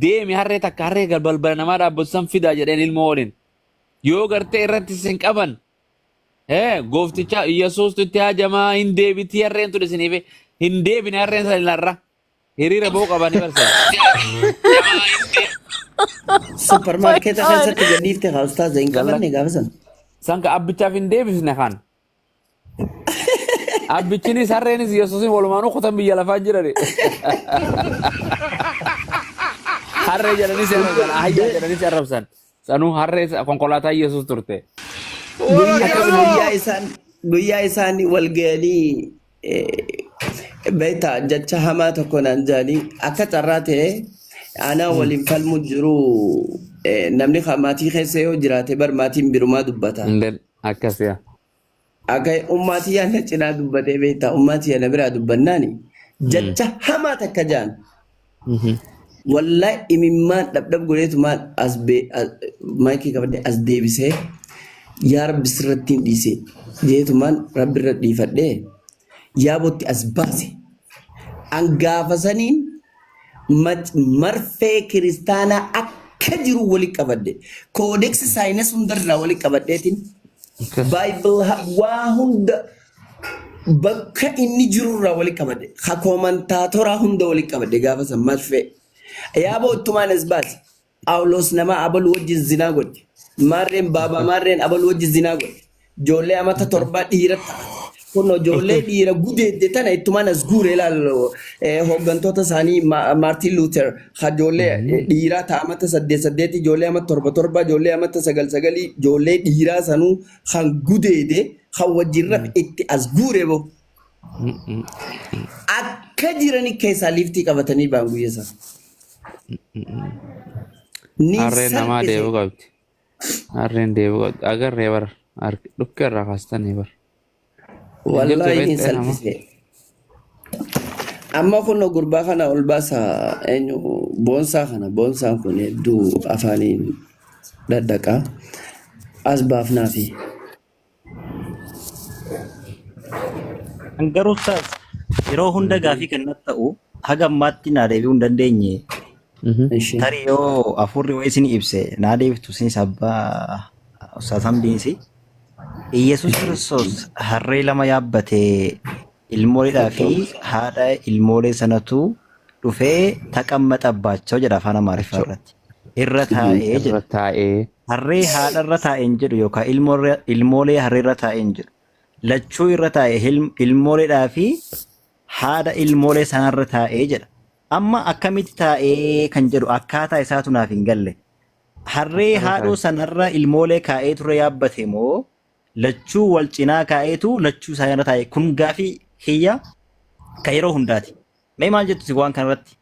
Deemi harree takka harree balbala namaa dhaabbatu san fidaa jedheen ilmoo waliin. Yoo gartee irratti isin qaban goofticha Yesuustu itti hajamaa hin deebitii harreen tun isiniif hin deebine harreen san irra. Hiriira ba'uu qabanii barsan. Supermarkeeta keessatti gadhiifte haa ustaaza hin qabanne gaafa san. San ka abbichaaf hin deebisne kan. Abbichinis harreenis Yesuusin walumaanuu kutan biyya lafaa jirani. Harree jedhanii si arrabsan, ahayyaa jedhanii si arrabsan. Sanuu harree konkolaataa Yesuus turte. Guyyaa isaan guyyaa isaan wal ga'anii beektaa jecha hamaa tokko naan jedhanii akka carraa ta'e anaa waliin falmu jiru namni maatii keessa yoo jiraate bar maatiin birumaa dubbata. Indel akkas yaa. Akka ummaa tiyyaa na cinaa dubbatee beektaa ummaa tiyya na biraa dubbannaani jecha hamaa takka jaan wallahi imimmaan dhabdhab godheetumaan as maayikii qabadhe as deebisee yaa rabbi sirratti hin dhiise jeetumaan rabbi irra dhiifadhee yaabotti as baase an gaafa saniin marfee kiristaanaa akka jiru wali qabadhe koodeksi saayinas hundarraa wali qabadheetiin Bible waa hunda bakka inni jirurraa wali qabadhe ka koomantaatoraa hunda wali qabadhe gaafa san marfee yaaboo ittumaan as baase Phaawulos nama abalu wajjin zinaa godhe. Maarreen baabaa maarreen abalu wajjin zinaa godhe. Ijoollee amata torbaa dhiira taphate. Kunoo ijoollee dhiira gudeedde tana ittumaan as guure ilaal hooggantoota isaanii Maartiin Luuter ha ijoollee dhiiraa ta amata saddeet saddeetii ijoollee amata torba torba ijoollee amata sagal sagalii ijoollee dhiiraa sanuu kan gudeede kan wajjin rafe itti as guure boo. Akka jirani keessaa liiftii qabatanii ba'an guyya sana. Ni Harreen namaa salphise. deebi'uu qabdi. Harreen deebi'uu qabdi. Agarree bara. Dhukkee irraa kaastanii bara. Hin jirtu Wallaahi ni beektee nama. salphise. Amma kun gurbaa kana ol baasa eenyu boonsaa kana boonsaan kun hedduu afaaniin dhadhaqa. As baafnaafi. Kan garuu ustaaz yeroo hunda gaafii kan natti ta'u haga ammaatti naa deebi'uu hin dandeenye. Ishi. Tarii yoo hafuurri wayii isin ibse naa deebiftu isinis abbaa ustaaz Hamdiinis. Iyyasuus Kiristoos harree lama yaabbatee ilmooleedhaa fi haadha ilmoolee sanatu dhufee taqammaxabbaachoo jedha afaan Amaariffaa irratti. Irra taa'ee Irra jedha. taa'ee. Harree haadharra taa'e hin jedhu yookaan ilmoolee harreerra taa'e hin jedhu. Lachuu irra taa'e ilmooleedhaa fi haadha ilmoolee sanarra taa'ee jedha. Amma akkamitti taa'ee kan jedhu akkaataa isaatu naaf hin galle. Harree Irra haadhoo taa'e. sanarra ilmoolee kaa'ee ture yaabbate moo lachuu wal cinaa kaa'eetu lachuu isaanii irra taa'e? Kun gaafii kiyya kan yeroo hundaati. Mee maal jettu isin waan kanarratti?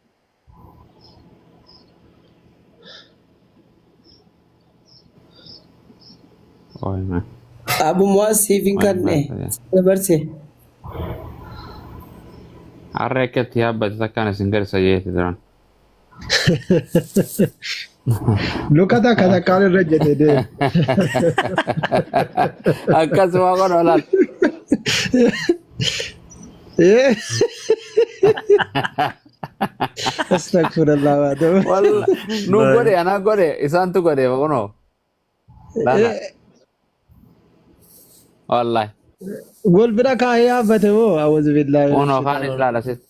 Oolmaa. Abummaa siif hin kanne dabarse. Harree akka itti yaabbate takkaan isin garisa jeeti turan. Luka takka takkaan irra jedhe deemu. Akkasuma kun olaal. Astagfirullah waaduu. Walla nu godhe anaa godhe isaantu godhe kunoo. Laala. Wallahi. Wal bira kaa'ee yaabbate moo awwazu billaahi Kunoo kaanis laala sitti.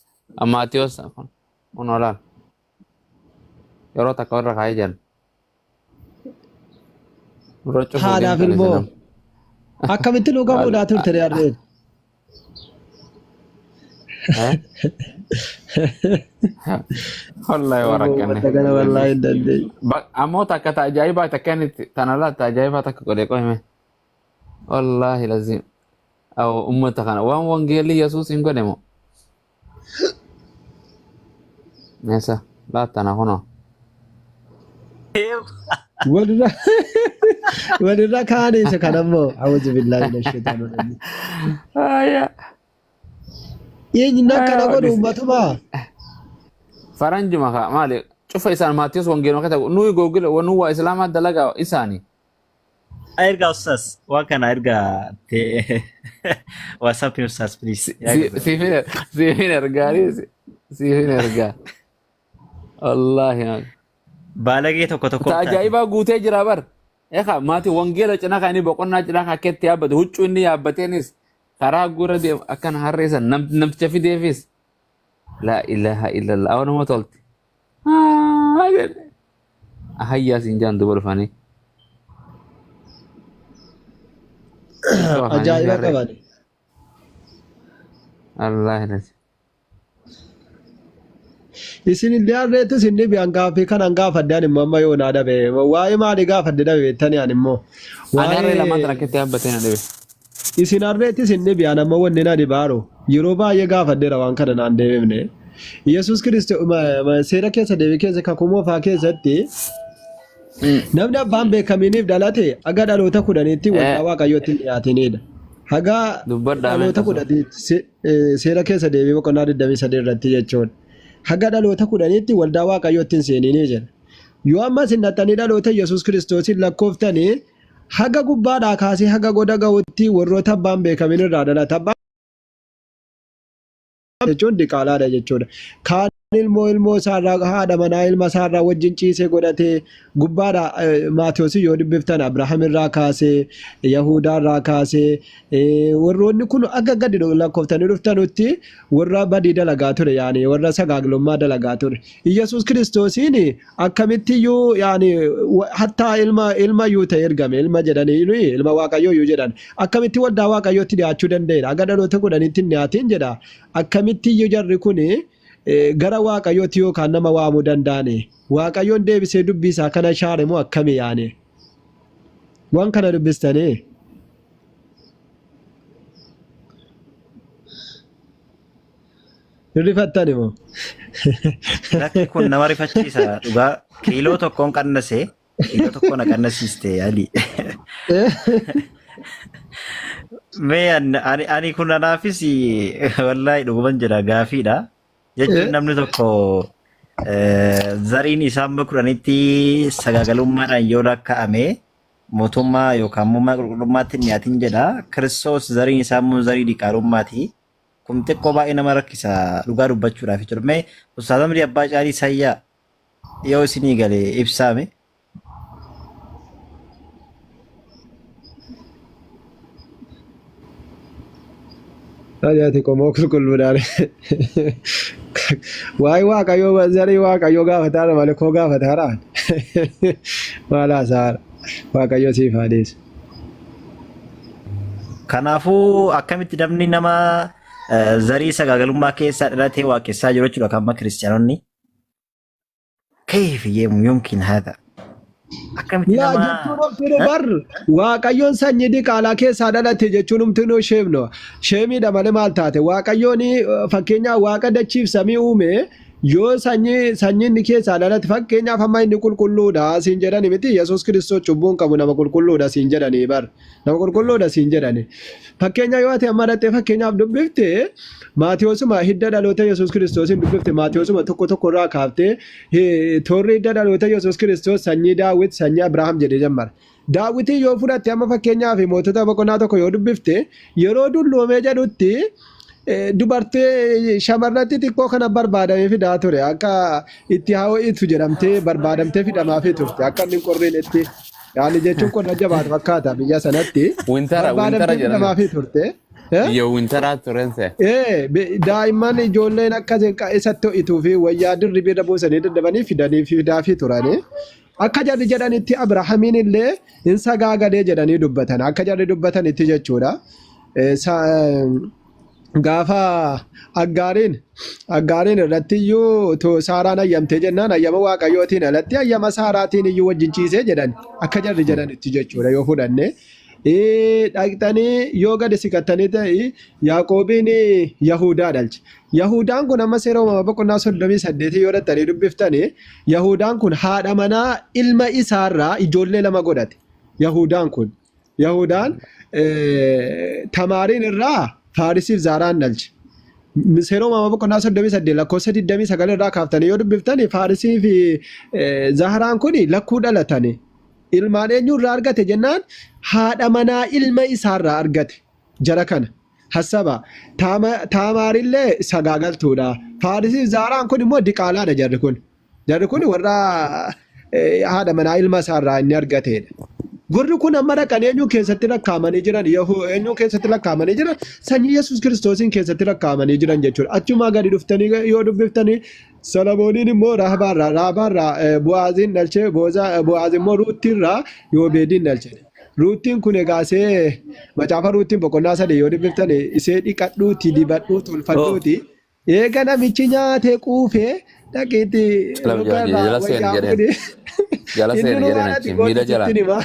Maatiyos kunoo laala. Yeroo takka irra kaa'ee jira. Nurra cufuu Haadhaaf deemtan isin ilmoo amma. akkamitti luka fuudhaa turte harreen? Eh? Wallahi waa rakkanne. Uummata kana wallaahi hin dandeenye. Ammoo takka ta ajaa'ibaa takka inni tana laata ajaa'ibaa takka godhe qohime. Wallaahi laziim. Awo ummata kana waan wangeelli Yesuus hin godhe moo? Meesa laatana kunoo. Walirra walirra kaa'anii isa kana immoo awwazu billaahi mina shaytaani rajiim. Aya. Eenyuun akkana Aya, godhu uummatuma. Faranjuma kaa maali cufa isaan Maatiyus wangeeluma keessa nuyi googila nu waa islaamaa dalagaa isaani. Ergaa ustaas waan kana ergaa WhatsApp ustaas please. Yaa gabbara. Siifin ergaa siifin ergaa. Wallaahi. Baalagee tokko tokko Ta taate. ajaa'ibaa guutee jira bar. Ekaa maatii wangeela cinaa kan inni boqonnaa cinaa kan akka itti yaabbate huccuu inni yaabbateenis karaa gurra deemu akkana harree san namticha fideefis. Laa ilaaha illallah. Awwa nama tolti. Haa jedhe. Ahayyaa siin jaan duba dhufanii. Ajaa'iba qaban. Allah ilasi. Isin illee harreetti isin dhibi an gaaffii kanan gaafadhe ani immoo amma yoo naa dhabe waa'ee maalii gaafadhe dhabe beektanii ani immoo Ani harree lamaan waa'ee tana akkatti yaabbatee na dhibe. Isin harreetti isin dhibi an amma wanni na dhibaaru yeroo baay'ee gaafadheera waan kana naan deebifne. Yesuus Kiristoos seera keessa deebii keessa kakuu moofaa keessatti namni abbaan beekaminiif dhalate haga dhaloota kudhaniitti waldaa waaqayyootti hin dhiyaatinidha. Haga Dubbadhaa mee dhaloota tasuma. kudhaniitti seera keessa deebii boqonnaa 23 irratti jechuudha. Haga dhaloota kudhaniitti waldaa waaqayyootti hin seeninii jedha. Yoo ammas hin dhaxxanii dhaloota Yesuus Kiristoosiin lakkooftanii haga gubbaadhaa kaasee haga goda ga'utti warroota abbaan beekamin irraa dhalata. Abbaan jechuun diqaalaadha jechuudha. Kaan ilmoo ilmoo isaarraa haadha manaa ilma isaarraa wajjin ciisee godhatee gubbaadha Maatiyoosi yoo dubbiftan Abrahaam irraa kaasee Yahudaa irraa kaasee warroonni kun akka gadi lakkooftanii dhuftanutti warra badii dalagaa ture yaani warra sagaagalummaa dalagaa ture. Iyyasuus Kiristoosiin akkamitti iyyuu yaani hattaa ilma ilma iyyuu ta'e ergame ilma jedhanii nuyi ilma waaqayyoo iyyuu jedhan akkamitti waldaa waaqayyootti dhiyaachuu danda'edha haga dhaloota kudhaniitti hin dhiyaatin jedha akkamitti iyyuu jarri kun gara waaqayyootti yookaan nama waamuu danda'ani waaqayyoon deebisee dubbii isaa kana shaare moo akkami yaani waan kana dubbistanii. Hin rifattani moo? Lakki kun nama rifachiisa dhugaa kiiloo tokkoon qannase kiiloo tokko na qannasiiste Ali. Mee ani ani kun anaafis wallaahi dhuguman jedha gaafiidha. Jechuun namni tokko zariin isaa amma kudhanitti sagaagalummaadhaan yoo lakkaa'ame mootummaa yookaan immoo qulqullummaatti hin dhiyaatin jedha. Kiristoos zariin isaa immoo zarii diqaalummaati. Kun xiqqoo baay'ee nama rakkisa dhugaa dubbachuudhaaf jechuudha. Mee Ustaaz Amrii Abbaa Caalii Sayyaa yoo isinii gale ibsaame. Ani ati qomoo qulqulluudhaan. Waa'ee waaqayyoo zarii waaqayyoo gaafataara malee koo gaafataaraan. Maal haasaara. Waaqayyo siif haa dhiisu. Kanaafuu akkamitti namni nama zarii sagaagalummaa keessaa dhalatee waaqessaa jiru jechuudha kan amma kiristiyaanonni. Kayfi yumkin haadha? Akkamitti Laa nama jechuun homtinuu bar waaqayyoon sanyii diqaalaa keessaa dhalate jechuun homtinuu sheemno. Sheemiidha malee maal taate waaqayyoon fakkeenyaaf waaqa dachiif samii uume yoo sanyii sanyii inni keessaa dhalate fakkeenyaaf amma inni qulqulluudha siin jedhani miti Yesuus Kiristoos cubbuun qabu nama qulqulluudha siin jedhani bar nama qulqulluudha siin jedhani. Fakkeenya yoo ati amma dhattee fakkeenyaaf dubbifte Maatiyoosuma hidda dhaloota Yesuus Kiristoosiin dubbifte Maatiyoosuma tokko tokko irraa kaaftee toorri hidda dhaloota Yesuus Kiristoos sanyii Daawit sanyii Abrahaam jedhee jammara. Daawitiin yoo fudhatte amma fakkeenyaaf mootota boqonnaa tokko yoo dubbifte yeroo dulloomee jedhutti dubartii shamarran xixiqqoo kana barbaadamee fidaa ture akka itti haa ho'itu jedhamtee barbaadamtee fidamaafii turte akka inni hin qorrinetti. Yaani jechuun qorra jabaatu fakkaata biyya sanatti Wintara wintara barbaadamtee jedhama. fidamaafii turte. Eh? Biyya wintaraa turen se. Daa'imman ijoolleen akka isatti ho'ituu fi wayyaa dirribii irra buusanii daddabanii fidanii fidaafii turanii. Akka jarri jedhanitti Abrahaamiin illee hin sagaagalee jedhanii dubbatan. Akka jarri dubbatanitti jechuudha. Gaafa Aggaariin Aggaariin irratti iyyuu utuu Saaraan hayyamtee jennaan hayyama Waaqayyootiin alatti hayyama Saaraatiin iyyuu wajjin ciisee jedhan akka jarri jedhanitti jechuudha yoo fudhanne. Dhaqxanii yoo gadi siqattanii ta'e Yaaqoobiin Yahudaa dhalche. Yahudaan kun amma seera uumama boqonnaa 38 yoo dhaqxanii dubbiftanii Yahudaan kun haadha manaa ilma isaarraa ijoollee lama godhate. Yahudaan kun. Yahudaan Tamaariin irraa Faarisiif Zaaraan dhalche. Seera uumama boqonnaa 38 lakkoofsa 29 irraa kaaftanii yoo dubbiftanii Faarisii fi Zaaraan kun lakkuu dhalatani. Ilmaan eenyu irraa argate jennaan haadha manaa ilma isaarraa argate jara kana. Hassaba. Taamaarillee sagaagaltuudha. Faarisiif Zaaraan kun immoo diqaalaadha jarri kun. Jarri kun warra haadha manaa ilma isaarraa inni argateedha. Warri kun amma dhaqanii eenyuu keessatti lakkaa'amanii jiran Yahoo eenyuu keessatti lakkaa'amanii jiran sanyii Yesuus Kiristoosiin keessatti lakkaa'amanii jiran jechuudha. Achumaa gadi dhuftanii yoo dubbiftanii Solomooniin immoo Raabaarraa Raabaarraa Bo'aaziin dhalchee Bo'aaz immoo Ruuttiirraa Yoobeediin dhalche. Ruuttiin kun egaa isee macaafa Ruuttiin boqonnaa 3 yoo dubbiftan isee dhiqadhuuti dibadhuu tolfadhuuti eega namichi nyaatee quufee dhaqiitti Jala luka irraa jala seeni wayyaa jedheen. fuudhi. Jala Inni seeni nu jedheen waan ati achi gootu miila sittin jalaan. hima.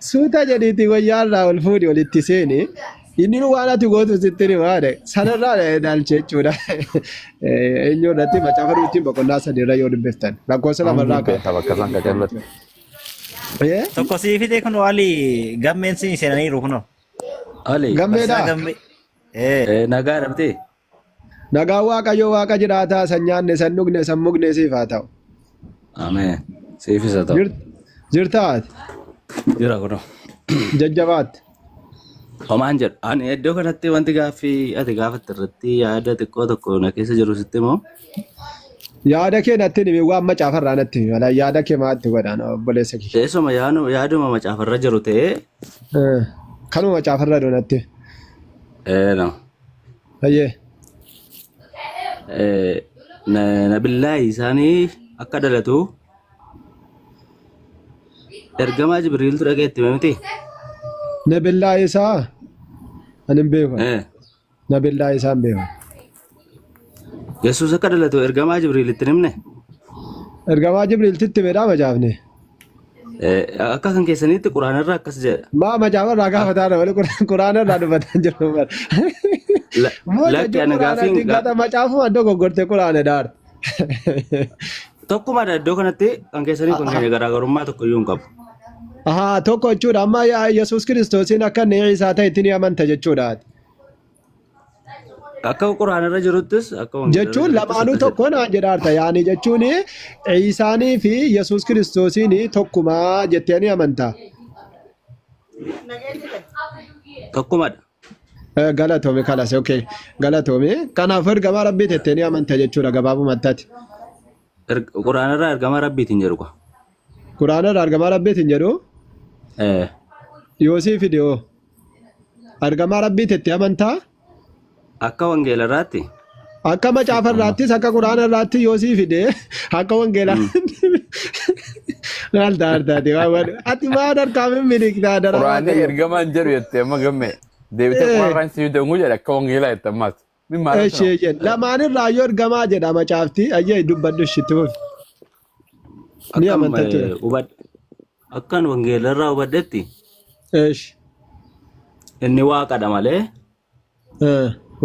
Suuta jedhiitti wayyaa irraa ol fuudhi olitti seeni. Inni nu waan ati gootu sittin hima jedhe. Sanarraa dhalche jechuudha. Eenyu irratti macaafa Ruutiin boqonnaa 3 irra yoo dubbiftan. Lakkoofsa 2 irraa Beeka bakka isaan qacarratti. kaa'e. Tokko sii fide kun Ali gammeen siin seenaniiru kunoo. Ali, Gammeedhaa? Barsiisaa gammee. Ee. nagaa dhabdee? Nagaan Waaqayyoo Waaqa jiraataa san nyaanne san dhugne san mugne siif haa ta'u. Ameen. Siifis haa ta'u. Jirtaa ati? Jira kunoo. Jajjabaatti. Homaan jedhu. Ani iddoo kanatti wanti gaaffii ati gaafatte irratti yaada xiqqoo tokko na keessa jiru sitti himoo. Yaada kee natti himi waan macaafarraa natti himi malee yaada kee maatti godhaan obboleessa kiyya. Teessuma yaaduma macaafarra jiru ta'ee Kanuma macaafarra jiru natti. nama. Hayyee. Nabillaahi isaanii akka dhalatu ergamaa Jibriiltu dhaqee itti hime miti? Nabillaa isaa ani hin beeku. Nabillaa isaa hin beeku. Yesuus akka dhalatu ergamaa Jibriil itti hin himne? Ergamaa Jibriiltu itti himedhaa macaafni. Akka kan keessaniitti quraana irra akkas jedha. Maa macaafa irraa gaafataa dha malee quraana irraa dubbataa jiru bara. Moo Lakki jechuun ani quraana gaaffiin ittiin gata macaafuma dogoggorte quraana daar. Tokkumadha iddoo kanatti kan keessanii kan keenya garaagarummaa tokko iyyuu hin qabu. Ahaa tokko jechuudha amma Yesuus Kiristoosiin akka inni isaa ta'e itti ni amanta jechuudha. Akka quraana irra jiruttis akka wangeela irra Jechuun jiruttis lamaanuu akkas jedha. tokko naan jedhaarta yaani jechuun Iisaanii fi Yesuus Kiristoosiin tokkumaa jettee ni amanta. Tokkumadha. Galatoomi kalas okay galatoomi kanaaf ergamaa rabbii tettee ni amanta jechuudha gabaabumatti ati. Quraana irraa ergamaa rabbiitiin jedhu kwa. Quraana irraa ergamaa rabbiitiin jedhu yoosii fidiyoo Argamaa Rabbiiti itti amantaa? Akka wangeela irraatti. Akka macaafa irraattis akka quraana irraatti yoo sii fide akka wangeelaa maal taartaati ati maal harkaa mimmiliktaa daraa Quraanni waaqayyo. ergamaan jedhu jettee amma gamme. Deebitee quraana irraan sii fide jedhe akka wangeelaa jette ammaas. Min maal Eshee jedhe lamaan irraa yoo ergamaa jedha macaafti ayyee dubbadhu ishitti fufi. Ni Akkam amanta jechuudha. hubadhe. Akkan wangeela irraa hubadhetti Eesh. inni waaqadha malee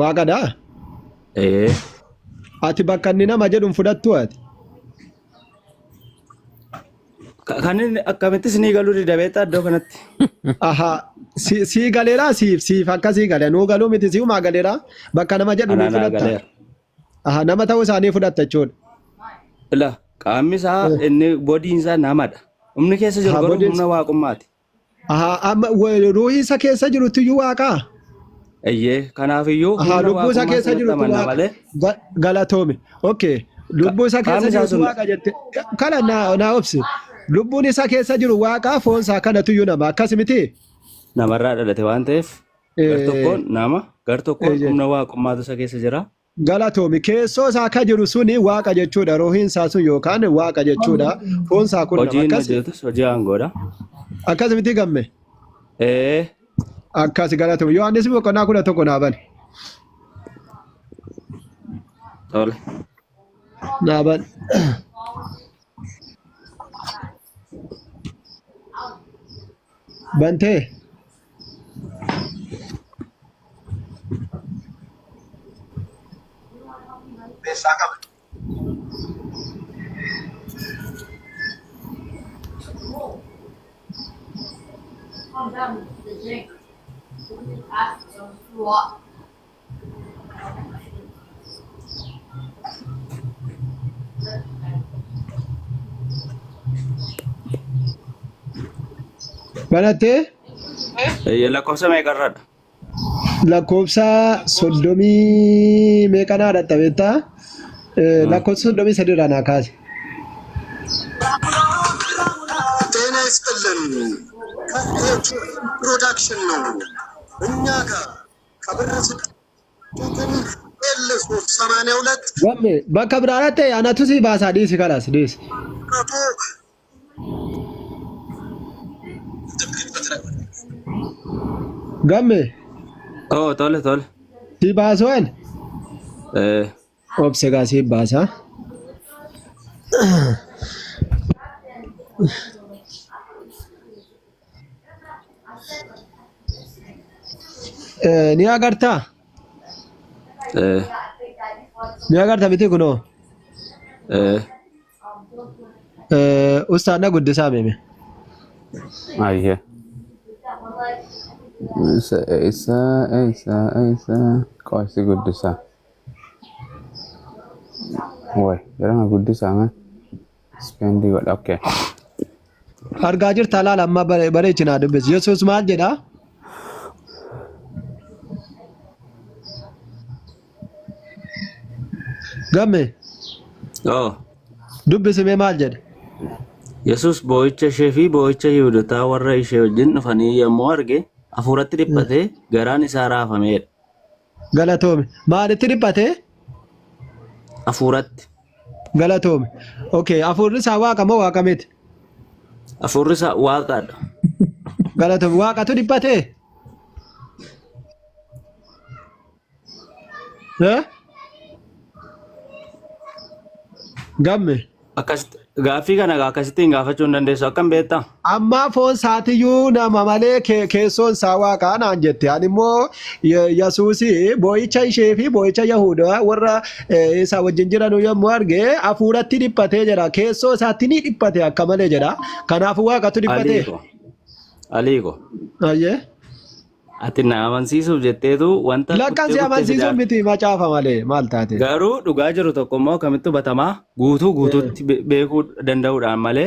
Waaqadha. ee, Ati bakka inni nama jedhu hin fudhattu ati. kan inni akkamitti isinii galuu dida beektaa iddoo kanatti. Aha. Sii galeeraa siif siif akka sii gale nuu galuu miti siumaa galeeraa bakka nama jedhu ni Anaa naa fudhatta. galeera. Aha nama ta'uu isaanii fudhatta jechuudha. Ila qaamni isaa inni bodiin isaa namadha. Humni keessa jiru Aha garuu bodiin humna waaqummaati. aha amma ruuhii isa keessa jirutti iyyuu waaqaa. Eyyee kanaaf iyyuu Aha humna lubbuu isa waaqummaa keessa sanatti jirutu amanna waaqa. malee Galatoomi. Okay. Lubbuu isa keessa qaamni isaa jirutu sun waaqa jette. Kana naa naa obsi. Lubbuun isa keessa jiru waaqa foon isaa kanatu iyyuu nama akkas miti. namarraa dhalate waan ta'eef gar tokkoon nama gar tokkoon Eeyyee. humna waaqummaatu isa keessa jira. Galatoomi. Keessoo isaa akka jiru suni waaqa jechuudha. Ruuhiin isaa sun yookaan waaqa jechuudha. Foon isaa kun nama. Hojii inni Akkas hojjetus hojii aangoodha. akkas miti gamme. Ee Akkas galatoomi. Yohaannis boqonnaa 11 naa bani. tole. Naa bani. Bantee. Banattee Eeyyee lakkoofsa meeqarradha? lakkoofsa 30 meeqanaa dhatta beektaa? Lakkoofsa 33 irraa naa kaase. ጤና ይስጥልን። ከኤች ፕሮዳክሽን ነው። እኛ ጋር ከብር ስጡትን ኤል 382 Gamme bakka biraarra ta'e anatu si baasaa dhiisi kalas dhiisi. መቶ Gamme Oo tole tole. si baasuun Eh, obse gaa si baasaa. Ni agartaa? eh, Ni agarta miti kunoo? eh. Ustaanna guddisaa meeme. Ayyee. Isa isa isa isa qo'asi guddisaa. Way jedhama guddisaa mee. Spendii godha okay. Argaa jirta laala amma bareechinaa dubbisi. Yesuus maal jedhaa? Gamme Oo. dubbisimee maal jedhe? Yesus boo'icha ishee fi boo'icha Yihuudootaa warra ishee wajjin dhufanii yommuu arge hafuuratti dhiphatee garaan isaa raafameedha. Galatoome. Maalitti dhiphatee? Hafuuratti. Galatoome. Okay, hafuurri isaa waaqa moo waaqa miti? Hafuurri isaa waaqaadha. Galatoome. Waaqatu dhiphatee? Eh? Gamme. Akkasitti gaaffii kana akkasittiin gaafachuu hin dandeessu. Akkam beektaa? Ammaa foon isaatiyyuu nama malee keessoon isaa waaqaa naan jette. Ani immoo Yesuusi boo'icha ishee fi boo'icha Yahudaa warra isa wajjin jiran yommuu arge hafuuratti dhiphatee jedha. Keessoo isaatti ni dhiphate akka malee jedha. Kanaafuu waaqatu dhiphate. Aliiko. Aliiko. Ayyee. Ati na amansiisuuf jetteetu wanta Lakkaan kuttee si kuttee amansiisuun fidaa. miti macaafa malee maal taate? Garuu dhugaa jiru tokko immoo akkamitti hubatamaa guutuu guutuutti beekuu danda'uudhaan malee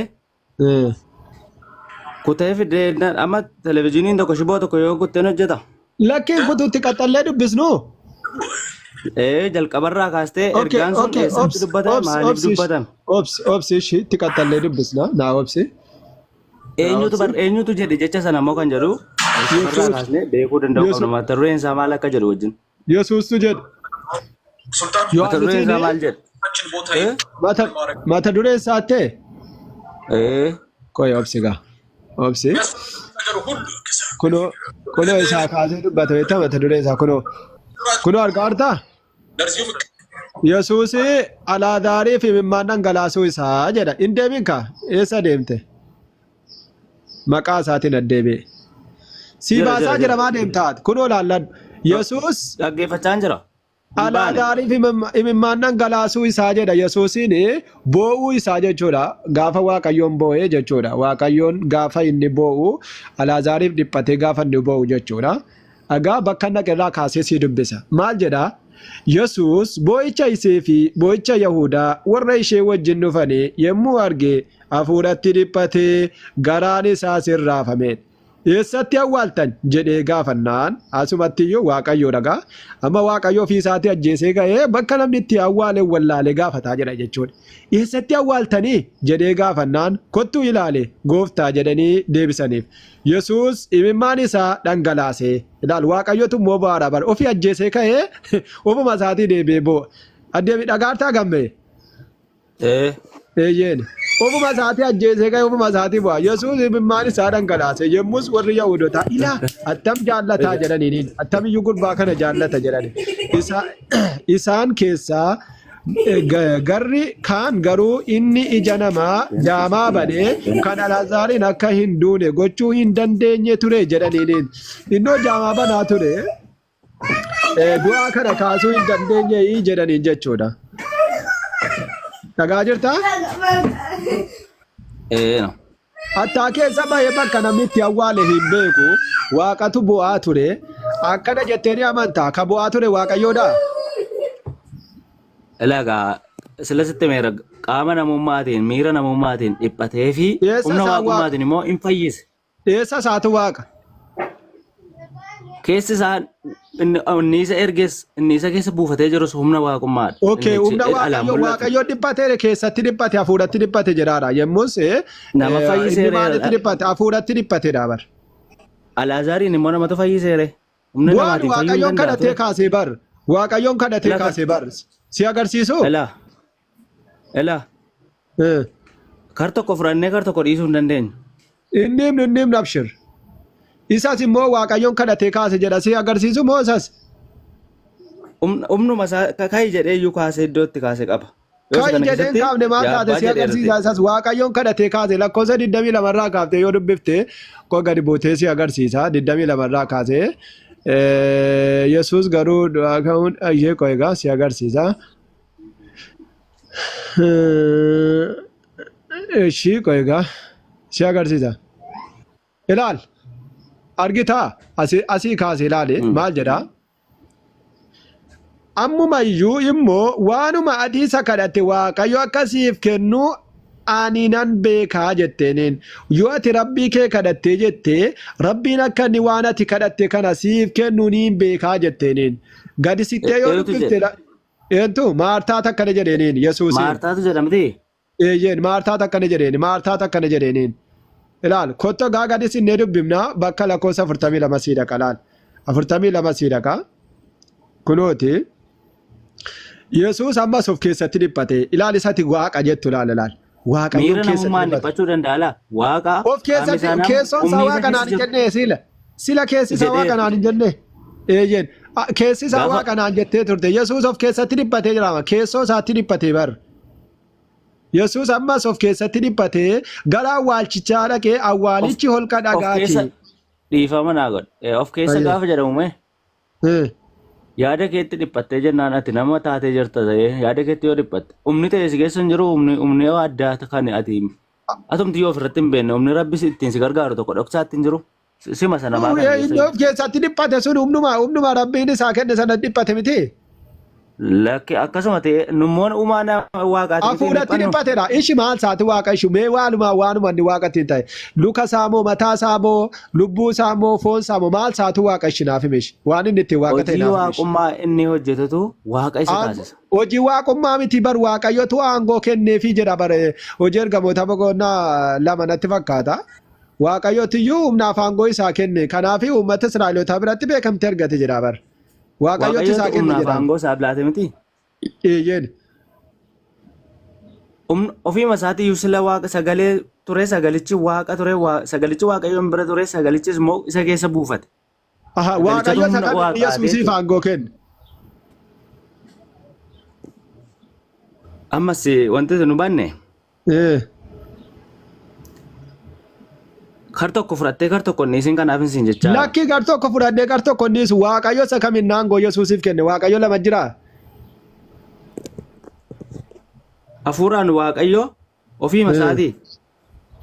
kutee fidee amma televizyiiniin tokko shiboo tokko yoo kutteen hojjeta. Lakkiin kutuutti qaxxallee dubbisnu. Ee jalqabarraa kaastee Okay, ergaan sun okay, eessatti obsi, dubbatame obsi, maaliif obsi, dubbatame? obsi, obsi, ishii itti qaxxallee dubbisna. Naa obsi. Naa Eenyutu obsi. bar eenyutu jedhe jecha sana immoo kan jedhu jalqabarraa Yesuus, kaasnee beekuu danda'uu qabna. Yesuus, Mata dureen isaa maal akka jedhu wajjin. Yesuustu jedhe. Mata dureen isaa Yohaannisiin maal jedhe? Ee? mata dureen isaattee Ee. qoy obsi gaa. Obsi. Kunoo kunoo isaa kaasee dubbata beektaa mata dureen isaa kunoo. Kunoo argaa jirtaa? Yesuus Alaazaarii fi imimmaan dhangalaasuu isaa jedha. Hin deemin kaa eessa deemte? Maqaa isaatiin addeebi'e. Si Jira jira baasaa jira jira. maa deemta ati? Kunoo laalladhu. Yesuus Dhaggeeffachaan jira. Hin baane. Alaazaarii fi imimmaan dhangalaasuu isaa jedha. Yesuusiin boo'uu isaa jechuudha. Gaafa Waaqayyoon boo'ee jechuudha. Waaqayyoon gaafa inni boo'u Alaazaariif dhiphatee gaafa inni boo'u jechuudha. Egaa bakka inni irraa kaasee sii dubbisa. Maal jedhaa? Yesuus boo'icha isee fi boo'icha Yahudaa warra ishee wajjin dhufanii yommuu arge hafuuratti dhiphatee garaan isaas hin raafame. Eessatti awwaaltan jedhee gaafannaan asumatti iyyuu Waaqayyoo dhagaa. Amma Waaqayyo ofii isaatii ajjeesee ga'ee bakka namni itti awwaale wallaalee gaafataa jira jechuudha. Eessatti awwaaltanii jedhee gaafannaan kottuu ilaale gooftaa jedhanii deebisaniif. Yesuus imimmaan isaa dhangalaase. Ilaal Waaqayyotu immoo bo'aadha bara. Ofii ajjeesee ka'ee ofuma isaatii deebi'ee bo'o. Adeemi dhagaartaa gammee. Ee. Eeyyeen. Ofuma isaatii ajjeesee ka'ee ofuma isaatii bu'a. Yesuus imimmaan isaa dhangalaase. Yommus warri Yahudotaa ilaa attam jaallataa jedhaniin attamiyyuu gurbaa kana jaallata jedhani. Isaan keessaa garri kaan garuu inni ija namaa jaamaa banee kan Alaazaariin akka hin duune gochuu hin dandeenye ture jedhaniin. Innoo jaamaa banaa ture du'aa kana kaasuu hin dandeenye jedhaniin jechuudha. Dhagaa jirtaa? Ee no. Hattaa keessa bahee bakka namni itti awwaale hin beeku. Waaqatu bu'aa ture. Akkana jettee ni amantaa. Ka bu'aa ture Waaqayyoodha. Ilagaa sila sitti meera qaama namummaatiin miira namummaatiin dhiphatee fi Eessa humna isaa waaqa? waaqummaatiin immoo hin fayyise. Eessa isaatu waaqa? Keessi isaa Inni inni isa erges inni isa keessa buufatee jirus humna waaqummaadha. Okay, Inni humna achi alaan Waaqayyo mul'atu. Waaqayyo dhiphateere keessatti dhiphate hafuuratti dhiphate jedhaadha. Yommus Nama inni fayyiseere maalitti dhiphate hafuuratti dhiphatedha bar. Alaazaariin immoo namatu fayyiseere. Humna Waan namaatiin fayyuu hin Waaqayyoon danda'a kadhatee ture. kaasee bar. Waaqayyoon kadhatee Lafa kaasee bar. Si agarsiisu? Elaa elaa kar tokko fudhannee kar tokko dhiisuu hin dandeenyu. Inni himnu inni himnu abshir. Isas immoo Waaqayyoon kadhatee kaase jedha si agarsiisu moo isas? Humnuma isaa ka'i jedhee iyyuu kaasee iddoo itti kaase qaba. Yoo isa Ka'i kana jedheen keessatti kaafne maal yaa taate abbaa si jedheera agarsiisa ta'e. isas Waaqayyoon kadhatee kaase lakkoofsa 22 irraa kaaftee yoo dubbifte koo gadi buutee si agarsiisa 22 irraa kaasee Yesuus garuu du'aa ka'uun ishee koo egaa si agarsiisa. Ishii koo egaa si agarsiisa. Ilaal argitaa asii kaase ilaali maal jedhaa? Ammuma iyyuu immoo waanuma ati isa kadhatte Waaqayyo akka siif kennu ani nan beekaa jetteeniin. Yoo ati Rabbii kee kadhattee jette, Rabbiin akka inni waan ati kadhatte kana siif kennu niin beekaa jetteeniin. Gadi siqxee yoo Eenyutu dubbifte jedhe? eentu Maartaatu akkana jedheeniin Yesuusiin. Maartaatu jedha miti? Eeyyeen Maartaatu akkana jedheeni Maartaatu akkana jedheeniin. Ilaal kotto gaa gadi sinnee dubbifna bakka lakkoofsa 42 sii dhaqa laal. 42 sii dhaqa. Kunooti. Yesuus ammas of keessatti dhiphate. Ilaal isati waaqa jettu ilaal ilaal. Waaqayyoon Miira keessatti namummaan dhiphate. dhiphachuu danda'a laa? Waaqa Of qaamni keessatti isaa nama keessoon isaa humni isa waaqa keessa naan hin jiru jenne sila. Sila keessi isaa waaqa jedheera. naan hin jenne. Eeyyeen. Keessi isaa Gaafa waaqa naan jettee turte. Yesuus of keessatti dhiphatee jiraama. Keessoo isaatti dhiphatee bar. Yesuus ammas of keessatti dhiphatee gara awwaalchichaa dhaqee of awwaalichi holqa of keessa dhagaati. dhiifama naa godhe. Of keessa Ayyee. gaafa jedhamu mee yaada keetti dhiphattee jennaan ati nama taatee jirta ta'ee yaada keetti yoo dhiphatte humni ta'e si keessa hin jiru humni humni addaa kan ati atumti yoo ofirratti hin beekne humni rabbi si ittiin si gargaaru tokko dhoksaatti hin jiru Sima sana namaa kana keessa Inni of keessatti dhiphate sun humnuma humnuma rabbiin isaa kenne sana dhiphate miti. Lakki akkasuma ta'e nummoon uumaa nama waaqaati miti hin Hafuuratti dhiphannu. dhiphatedha. Ishi maal isaati waaqa ishu mee waanuma waanuma inni waaqa ittiin ta'e. Luka isaa moo mataa isaa moo lubbuu isaa moo foon isaa moo maal isaatu waaqa ishi naaf hime ishi. Waan inni ittiin waaqa ta'e Hojii naaf hime ishi. waaqummaa inni hojjetutu waaqa isa taasisa. Hojii waaqummaa miti bar waaqayyotu aangoo kenneefii jedha bar hojii ergamoota boqonnaa 2 natti fakkaata. Waaqayyotiyyuu humnaaf aangoo isaa kenne. Kanaaf uummata Israa'elootaa biratti beekamtii argate jedha bar. Waaqayyotu isaa Waaqayyotu kenne humnaaf jedha. aangoo isaaf laate miti. Eeyyeen. Ofiima isaatiiyyuu sila waaqa sagalee ture sagalichi waaqa ture sagalichi waaqayyoon bira ture sagalichis immoo isa keessa buufate. Aha, Sagalichatu Waaqayyo isa humna kamiin waaqaati Yesuusiif jechuudha. aangoo kenne. Ammas wanti nu banne Kar tokko fudhattee kar tokko hin dhiisin kanaaf hin siin jechaa jira. Lakki gar tokko fudhadhee gar tokko hin dhiisu. Waaqayyo isa kamiin aangoo Yesuusiif kenne. Waaqayyo lama jira. Hafuuraan Waaqayyo ofiima isaatii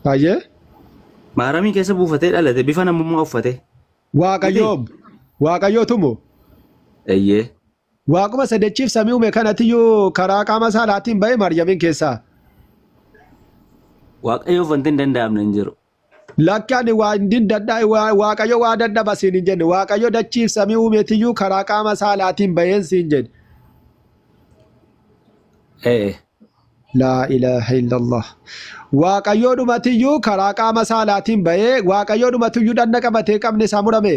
Baay'ee. maaramii keessa buufatee dhalate bifa namummaa uffatee. Waaqayyo Miti? Waaqayyo tumu. Eeyyee. Waaquma sadachiif samii uume kanatiyyuu karaa qaama saalaatiin ba'e Maryamiin keessaa. Waaqayyoof wanti hin danda'amne hin jiru. Lakki ani waa hin dadha Waaqayyo waa dadhaba siin hin jenne Waaqayyo dachiif samii uumeetiyyuu karaa qaama saalaatiin ba'een siin jedhe. Ee. Laa ilaaha illallah. Waaqayyoo dhumatiyyuu karaa qaama saalaatiin ba'ee Waaqayyoo dhumatiyyuu dhanna qabatee qabni isaa murame.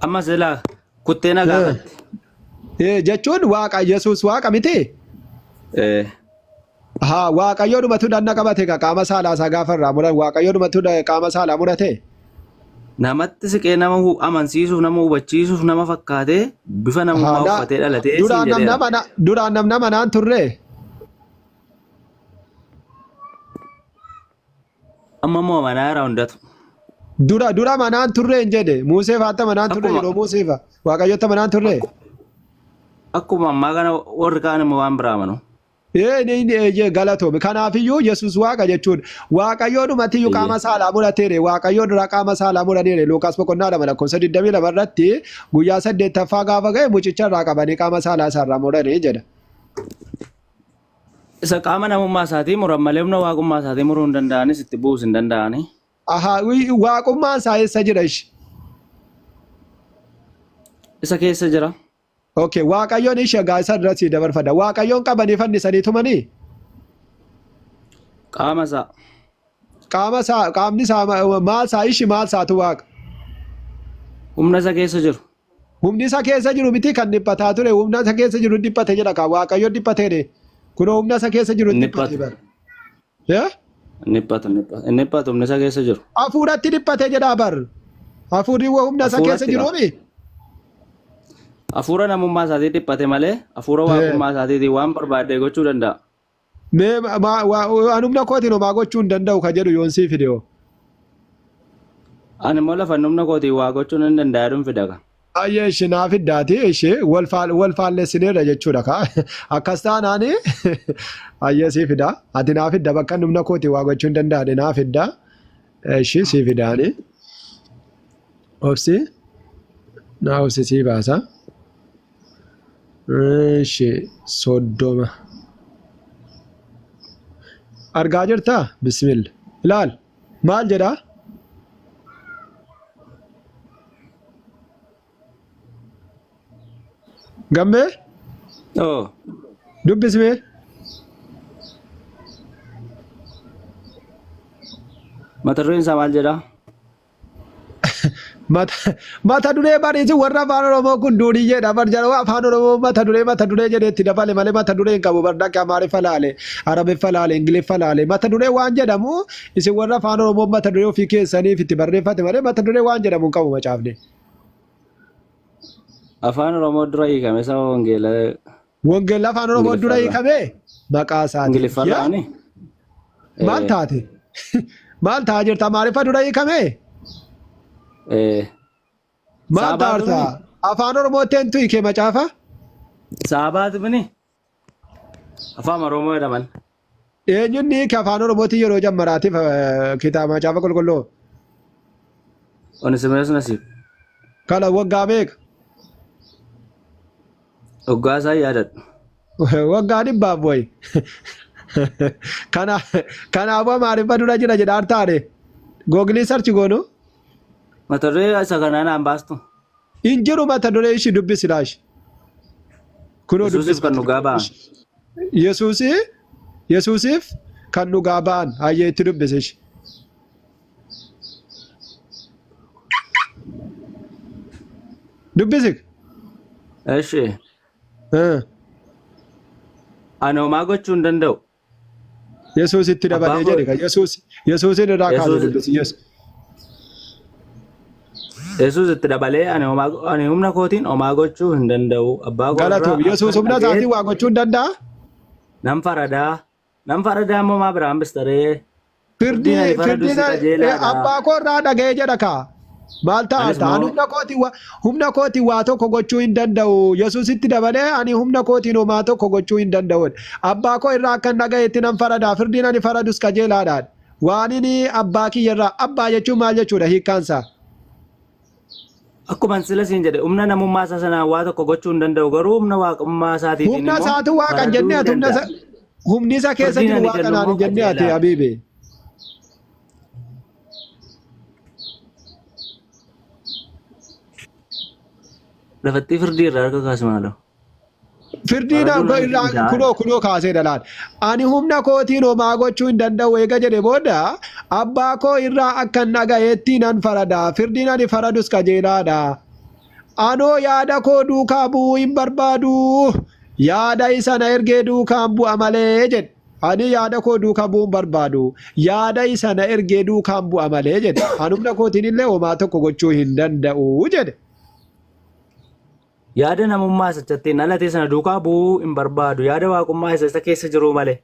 Amma silaa kuttee na gaafatte. Jechuun waaqa Yesuus waaqa miti? Haa waaqayyoo dhumatu dhanna qabate ka qaama saalaa isaa gaafa irraa muran waaqayyoo dhumatu qaama saalaa murate. Namatti siqee nama amansiisuuf nama hubachiisuuf nama fakkaatee bifa namummaa uffatee dhalatee siin Duraan jedheera. namna duraan namna manaan turre. Amma immoo amanaa jira hundatu. Dura dura manaan turre hin jedhe Muusee faatta manaan turre Akkuma yeroo Muusee fa Waaqayyotta manaan turre. akkuma ammaa kana warri kaan immoo waan biraa amanu. Ee inni inni eeyyee galatoomi. Kanaafiyyuu Yesuus Waaqa jechuudha. Waaqayyoo dhumatiyyuu Eeyyee. qaama saalaa murateere. Waaqayyoo dura qaama saalaa muraniire. Luuqaas boqonnaa 2 lakkoofsa 22 irratti guyyaa saddeettaffaa gaafa ga'e mucicha irraa qabanii qaama saalaa isaarraa muranii jedha. Isa qaama namummaa isaatii muran malee humna waaqummaa isaatii muruu hin danda'anis itti bu'uus hin danda'ani. Ahaa, waaqummaan isaa eessa jira ishi? Isa keessa jira. Okay, Waaqayyoon ishee egaa isa irra sii dabarfadha. Waaqayyoon qabanii fannisanii tumanii? Qaama isaa. Qaama isaa, qaamni isaa maal isaa ishi maal isaatu waaqa? Humna isa keessa jiru. Humni isa keessa jiru miti kan dhiphataa ture humna isa keessa jiru dhiphate jedha kaa Waaqayyo dhiphateedhe. Kunoo humna isa keessa jiru Inni dhiphate dhiphate. bara. Eh? Inni dhiphatu, inni dhiphatu. Inni dhiphatu humna isa keessa jiru. Hafuuratti dhiphate jedhaa bar. Hafuurri humna isa keessa Hafuuratti jiruumi. Hafuura namummaa isaatii dhiphate malee hafuura waaqummaa isaatiitiin waan barbaade gochuu danda'a. Mee waan humna kootiin homaa gochuu hin danda'u ka jedhu yoon sii fide hoo. Ani immoo lafa humna kootiin waa gochuu nan danda'a jedhuun fida ka. Baay'ee ishee naa fiddaati ishee wal faallessineerra jechuudha kaa. Akkas taanaani baay'ee sii fida. Ati naa fidda bakka inni humna kootiin waa gochuu hin danda'ane naa fidda. Ishee sii fidaani. Obsi naa obsi sii baasa. Ishee 30. Argaa jirtaa? Bismillah. Ilaal. Maal jedhaa? Gammee Oo. dubbismee. Mata dureen isaa maal jedhaa? Mata duree bariisi warra afaan Oromoo kun duuriyyeedha. Bar jara afaan Oromoo mata duree mata duree jedhee itti dabale malee mata duree hin qabu. Bar dhaqe Amaariffa laale, Arabiffa laale, Ingiliffa laale. Mata duree waan jedhamu isin warra afaan Oromoo mata duree ofii keessaniif itti barreeffate malee mata duree waan jedhamu hin qabu macaafni. Afaan Oromoo dura hiikame isa wangeela Wangeelli afaan Oromoo dura Ingiliffarraa. hiikame maqaa isaatiin. Ingiliffarraa Yaa ni? maal taate? Maal ta'a jirta? Amaariffa dura hiikame? Maal Saabaatu taarta? mini? Afaan Oromootti eentu hiike macaafa? Saabaatu mini? Afaan Oromoo jedhaman. Eenyuun hiike afaan Oromootti yeroo jammaraatiif kitaaba macaafa qulqulluu? Onisimees Nasiib. Kana waggaa meeqa? Waggaa isaa hin yaadadhu. Waggaa dhibbaaf wayi. Kana kanaafuu Amaariffa dura jira jedhaa taane. Googlii sarchi goonu. Mata duree isa kanaa naan baastu. Hin jiru mata duree ishii dubbisi laashi. Kunoo Yesuusiif dubbisi kan mata dhugaa duree ba'an. ishii. Yesuusi Yesuusiif kan dhugaa ba'an hayyee itti dubbisi ishii. Dubbisi. Eshi. Ani homaa gochuu hin danda'u. Yesuus itti Abbaa dabalee koo jedhe kan Yesuus Yesuusin irraa kaase Yesuus dubbisi. Yesuus. Yesuus itti dabalee ani homaa ani humna kootiin homaa gochuu hin danda'u. Abbaa koo irraa Galatoom. Yesuus akkan humna isaatiin dhaga'etti waa gochuu hin danda'a? nan faradaa. Nan faradaa immoo maa biraan bistaree. Firdiin ani Firdii faradus firdiin qajeelaadha. abbaa koo irraa dhaga'ee jedha kaa. Maal Anis taata? Ani immoo humna kootiin waa tokko gochuu hin danda'u. Yesuusitti dabalee ani humna kootiin homaa tokko gochuu hin danda'u. Abbaa koo irraa akkan dhaga'etti nan farada. Firdiin ani faradus qajeelaadha. Waan inni abbaa kiyya irraa abbaa jechuun maal jechuudha hiikkaan isaa? Akkuma sila siin jedhe humna namummaa isaa sanaan waa tokko gochuu hin danda'u garuu humna waaqummaa isaatiitiin Humna immoo isaatu waaqa hin faraduu jennee ni ati humna danda'a. isa humni isa keessa Firdiin jiru ani waaqa kennu naan immoo hin jennee ati qajeelaadha. habiibi. Lafattii firdii irraa harka kaasi maaloo. Firdiin Faraduun aangoo ani irraa danda'a. kunoo kunoo kaasee dhalaan. Ani humna kootiin homaa gochuu hin danda'u eega jedhe booda abbaa koo irraa akkan dhaga'eetti nan farada. Firdiin ani faradus qajeelaadha. Anoo yaada koo duukaa bu'uu hin barbaadu. Yaada isa na ergee duukaan bu'a malee jedhe. Ani yaada koo duukaa bu'uu hin barbaadu. Yaada isa na ergee duukaan bu'a malee jedhe. Ani humna kootiin illee homaa tokko gochuu hin danda'u jedhe. Yaada namummaa isa ittiin dhalate sana duukaa bu'uu hin barbaadu. Yaada waaqummaa isa isa keessa jiruu malee.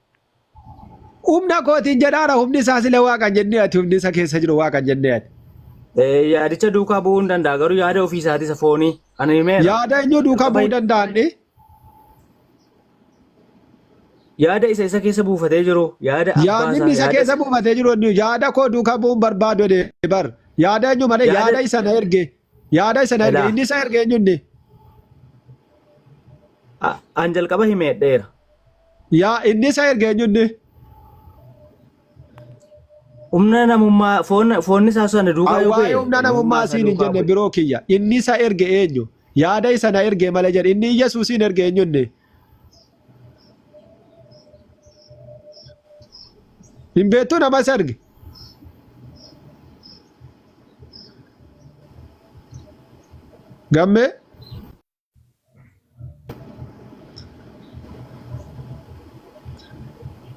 Humna kootiin jedhaara humni isaa sila waaqa hin jennee ati humni isa keessa jiru waaqa hin jennee ati. Yaadicha duukaa bu'uu hin danda'a garuu yaada ofii isaatii isa foonii ani himeera. Yaada eenyu duukaa Jalqaba bu'uu danda'anni? yaada isa isa keessa buufatee jiru yaada abbaa Yaadni isaa inni isa yaada keessa buufatee jiru inni yaada koo duukaa bu'uun barbaadu jedhee bar. Yaada eenyu malee yaada yaada isa na erge. Yaada isa na erge elaa inni isa erge eenyu inni? An jalqaba himeedheera. Yaa inni isa erge eenyu inni? Humna namummaa foon foonni isaa sana duukaa yoo Waa'ee bu'e humna namummaa namummaa isaa siin hin duukaa jenne bu'e. biroo kiyya. Inni isa erge eenyu? Yaada isa na erge malee jedhe. Inni Yesuusiin erge eenyu inni? Hin beektuu nama isa erge? Gammee?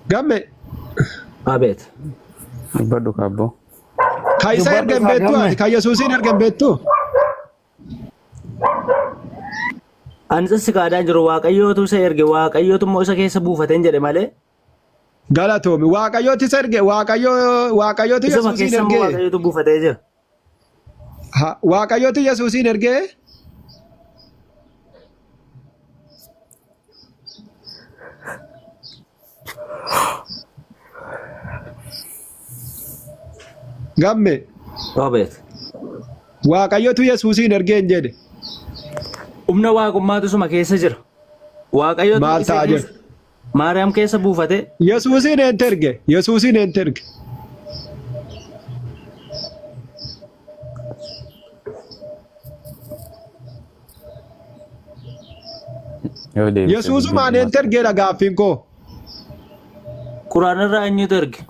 Gamme Abeet. Dubbadhu kaabboo. ka isa Dubbadhu erga hin kaa beektu gamme. ati ka Yesuusiin erga hin beektu. Ani isa si kaadaan jiru waaqayyootu isa erge waaqayyootu immoo isa keessa buufateen jedhe malee Galatoomi Waaqayyooti isa erge Waaqayyo Waaqayyooti isuma Yesuusiin keessa immoo erge. waaqayyootu buufatee jira. Ha, Waaqayyooti Yesuusiin ergee gamme Abeet. Waaqayyotu Yesuusiin ergee hin jedhe. Humna waaqummaatu isuma keessa jira. Waaqayyootu Maal isa ta'a keessa jedhe. Maariyaam keessa buufatee Yesuusiin eentu erge? Yesuusiin eentu erge? Yoo deebise Yesuusumaan eentu ergeedha gaaffiin koo. Quraana irraa eenyutu erge?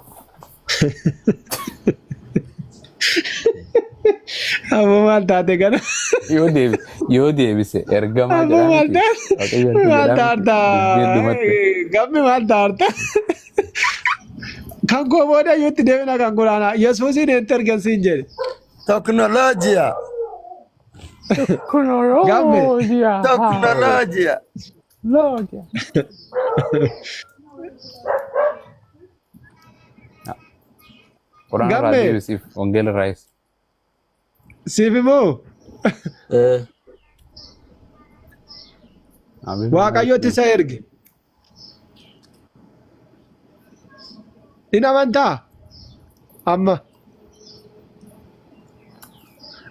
Aboo maal taate kana? Yoo deebise yoo deebise ergamaa Aboo jedhaa maal miti. taate? Waaqayyo erge Maal jedhaa miti. taata? Dubbiin dhumatte. Gammi maal taarta? Kan koo booda iyyuutti deebina kan quraanaa. Yesuusiin eentu ergan siin jedhe. Teknolojiya. Gamme. Teknolojiya. Quraana irraa Gamme. deebisiif wangeela irraayis. Siif immoo Eh, Waaqayyotti isa erge. In amantaa? Amma.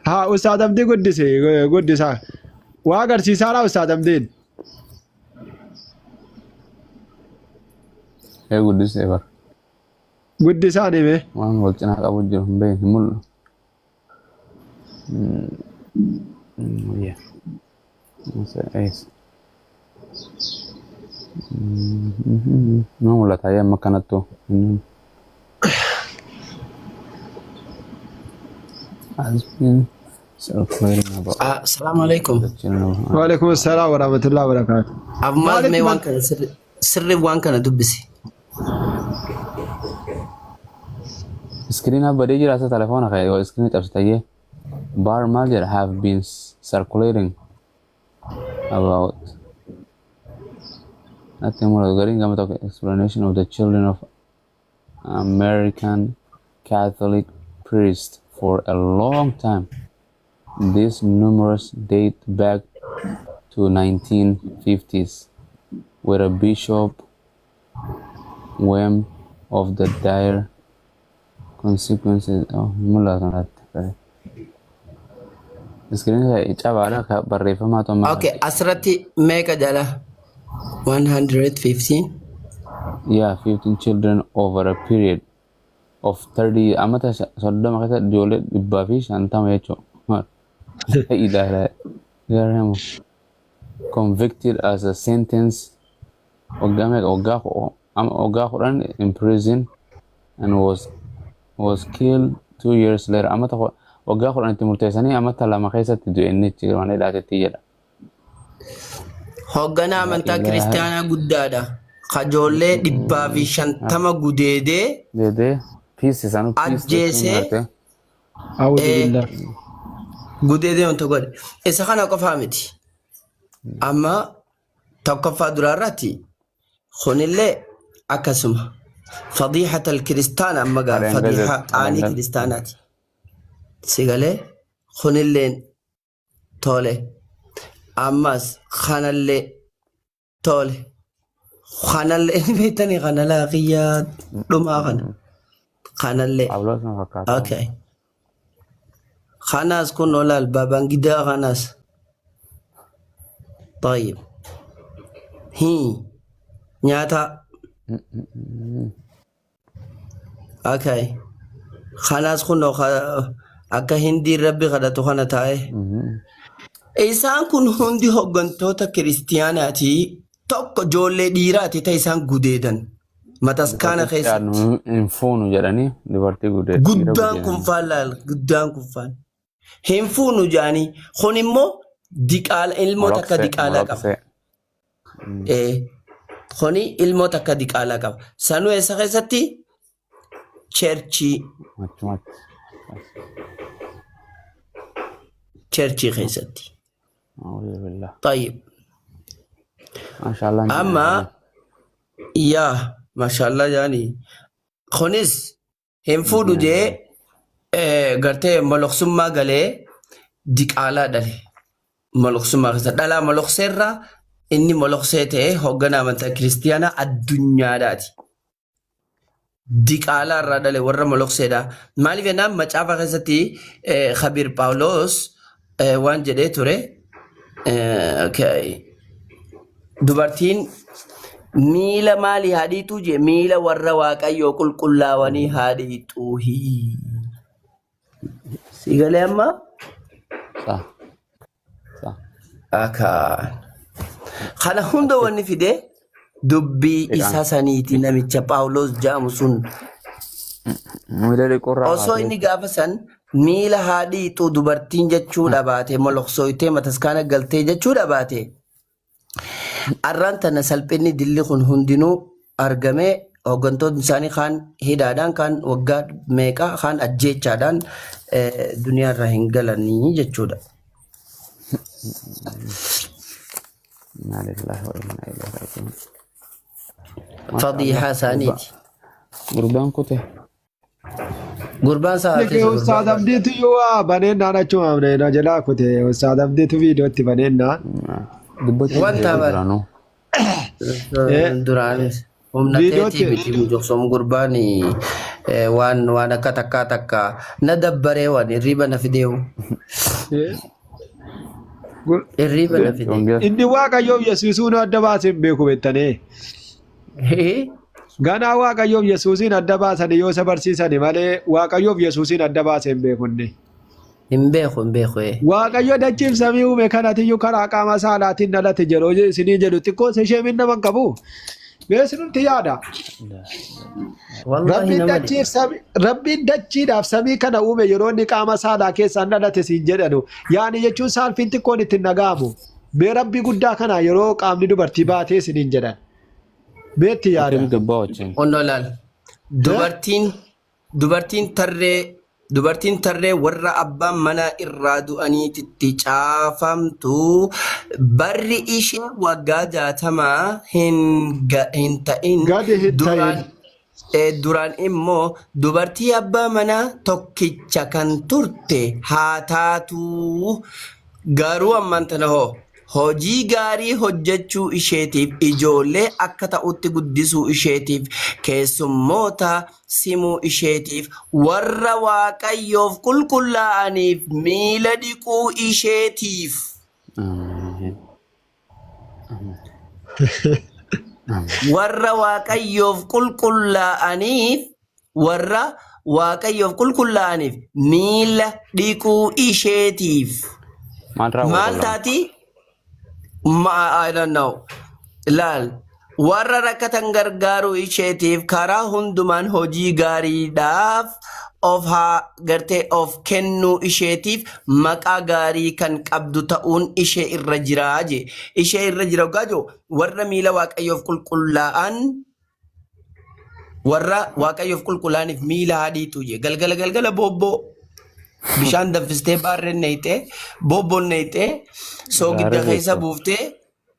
Haa Ustaaz Abdii guddise guddisaa. Waa agarsiisaadha Ustaaz Abdiin. Ee guddisee bara. Guddisaan hime. Waan wal cinaa qabu jiru hin beekne hin mul'atu. Yeah. Eessa? Nama mul'ata yaa amma kanattu. Has been circulating about Assalamu alaikum. the children of Waalaikum assalaam wa rahmatullahi wa barakaatuh. Ammaas Maalitti mee waan man kana sirri waan kana dubbisi. Iskiriina badee jira isa telefoona kee yoo iskiriina cabsitayyee bar maal jedha have been circulating about nothing more gariin gama tokko explanation of the children of American Catholic priest for a long time. These numerous date back to 1950s, where a bishop whim of the dire consequences. Oh, mul'atu natti. Iskiriin cabaadha ka barreeffamaa ta'u Okay, asirratti meeqa jala? 115. Yeah, 15 children over a period of 30 amata 30 keessa ijoollee 150 jechuudha. Ilaala. Garuu convicted as a sentence waggaa meeqa waggaa 10 in prison and was killed 2 years later amata waggaa 10 itti murteessanii amata 2 keessatti du'e inni ichi mana hidhaatetti jedha. Hoogganaa amantaa Ilaaha. kiristaanaa guddaadha. Kajoollee 150 gudeedee Deedee piisi sanuu piisi jechuun ajjeesee gartee. A'uudhu eh, billah. gudeedee wanta godhe. Isa kana qofaa miti. Amma tokkoffaa duraarratti kunillee akkasuma. Fadiixata kiristaana amma gaa Aleen fadiixa gazet qaanii aleen kiristaanaati. Sigalee kunilleen tole. Ammas kanallee tole. Kanallee ni beektanii kana laaqiyyaa dhumaa kana. Kanallee. Phaawulos na fakkaata. Okay. Kanaas kun olaal babangidaa kanaas. طيب. Hii. Nyaata. Okay. Kanaas kunoo akka hindiin rabbi kadhatu kana taa'e. Isaan kun hundi hooggantoota kiristiyaanaati. Tokko ijoollee dhiiraati ta'e isaan gudeedan. Mataskaana Dubartii keessatti. hin fuunu jedhanii dubartii dhiira Guddaan kun gudeedan. faan laal guddaan kun faan. Hin fuunu jedhanii kun immoo diqaala ilmoo takka Moloksee diqaalaa qaba. moloksee. Kuni ilmoo takka diqaalaa qaba. Sanuu eessa keessatti? Cheerchii Achumatti. cheerchii keessatti. A'uudhu billah. Tayyib. Maashaallah hin jedhan Amma jedhan. yaa maashaallah jaanii kunis hin fuudhu jee gartee moloksummaa galee diqaalaa dhale. Moloksummaa keessa dhalaa molokseerraa inni moloksee ta'ee hoogganaa amantaa kiristiyaanaa addunyaadhaati. Diqaalaa irraa dhale warra molokseedha. Maaliif jennaan macaafa keessatti Khabiir Phaawulos waan jedhee ture. Okay. Dubartiin miila maalii haa dhiixuu jee miila warra waaqayyoo qulqullaawanii haa dhiixuu. Si galee amma? Sa. Sa. Akaan. Kana hunda wanni fide dubbii Dhiqaan. isa saniiti namicha Phaawulos jedhamu sun Miila dhiqurraa osoo kaatee inni gaafa san miila haa dhiixuu dubartiin jechuu dhabaate moloksooytee mataskaana galtee jechuu dhabaate Arraan tana salphinni dilli kun hundinuu argamee hooggantoonni isaanii kaan hidhaadhaan kaan waggaa meeqa kaan ajjeechaadhaan duniyaa irraa hin galanii jechuudha. Inna lillahi wa inna ilaihi raaji'uun. Maashaallah. Fadiihaa isaaniiti. Gurbaan kute. Gurbaan isaa Nike hafiisa Ustaaz gurbaan. Abdiitu yoo waa baneennaan achuma na jalaa kute Ustaaz Abdiitu viidiyootti baneennaan. Dubbachuu Wanta hin bar duraanuu. Duraanis humna teetii Viidiyootti miti mujoksoom gurbaan waan waan akka takkaa takka na dabbaree waan hirriiba na fideewu. Hirriiba na fide. Wangeela. Inni Waaqayyoof Yesuusuun adda baasee hin beeku beektanii. Ganaa Waaqayyoof Yesuusiin adda baasanii yoo isa barsiisani malee Waaqayyoof Yesuusiin adda baasee hin beeku inni. Hin beeku hin beeku. ee. Waaqayyo dachiif samii uume kanatiyyuu karaa qaama saalaatiin dhalate jedhu isinii jedhu xiqqoo ishee min nama hin qabu. Mee isinumti yaada. Wallahi Rabbiin nama dhiba. dachiif samii Rabbiin dachiidhaaf samii kana uume yeroo inni qaama saalaa keessaan dhalate siin jedhanu. Yaani jechuun saalfiin xiqqoon ittiin dhaga'amu. Mee Rabbii guddaa kana yeroo qaamni dubartii baatee isiniin jedhan. Beetti yaada. Akkami gubbaa wajjin. Onnoo laal. Dubartiin dubartiin tarree dubartiin tarree warra abbaan manaa irraa du'aniititti caafamtu barri ishee waggaa 60 hin hin ta'in Gadi hin duraan ta'in. duraan immoo dubartii abbaa manaa tokkicha kan turte haa taatuu. Garuu ammaan tana hoo hojii gaarii hojjechuu isheetiif, ijoollee akka ta'utti guddisuu isheetiif, keessummoota simuu isheetiif, warra Waaqayyoof qulqullaa'aniif miila dhiquu isheetiif. Ameen. Warra Waaqayyoof qulqullaa'aniif warra Waaqayyoof qulqullaa'aniif miila dhiquu isheetiif. Maal raawwata Maal lama? taati? I don't know. Laal. Warra rakkatan gargaaruu isheetiif karaa hundumaan hojii gaariidhaaf of haa gartee of kennuu isheetiif maqaa gaarii kan qabdu ta'uun ishee irra jira jee. Ishee irra jira hoggaa jiru warra miila Waaqayyoof qulqullaa'an warra Waaqayyoof qulqullaa'aniif miila haa dhiitu jee. Galgala galgala boobboo bishaan danfistee baarreen neeyxee boobboon neeyxee soogidda Gaarii keessa jechuudha. buuftee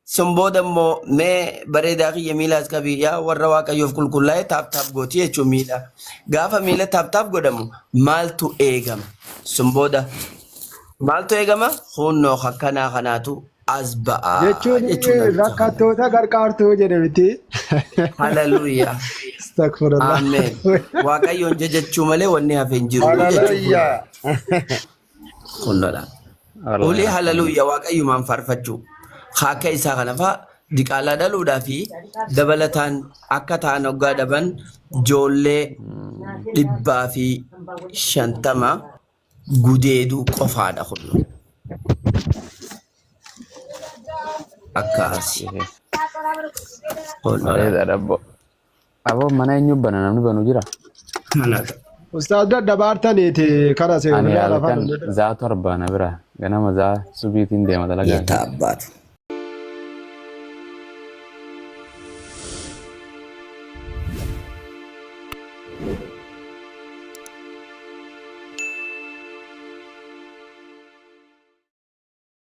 Sun booda immoo mee bareedaa kiyya miila as qabi yaa warra Waaqayyoof qulqullaa'e taap taap gooti jechuun miila. Gaafa miila taap taap godhamu maaltu eegama? Sun booda maaltu eegama? Hunnoo akkanaa kanaatu as ba'a Jechuun jechuun namicha kana. rakkattoota gargaartuu jedhe miti. Haleluuyaa. Astagfirullah. Ameen. Waaqayyoon jajachuu malee wanni hafe hin jiru jechuun kun. Hallelujah. Kunnoodha. Ulee halaluuyya waaqayyumaan faarfachuu. Akka isaa kana faa Diqaalaa dhaluudhaa fi dabalataan akka ta'an hoggaa dhaban ijoollee 150 gudeeduu qofaadha kun. Akkaasi. Kun Bareeda dhabbo. Aboo mana eenyu bana namni banu jira? kana. Ustaaz daddabaartaniiti kana Ani seeraan afaan halkan zaa 7 na bira ganama zaa subiitiin deema dalagaa. Yetaa abbaatu.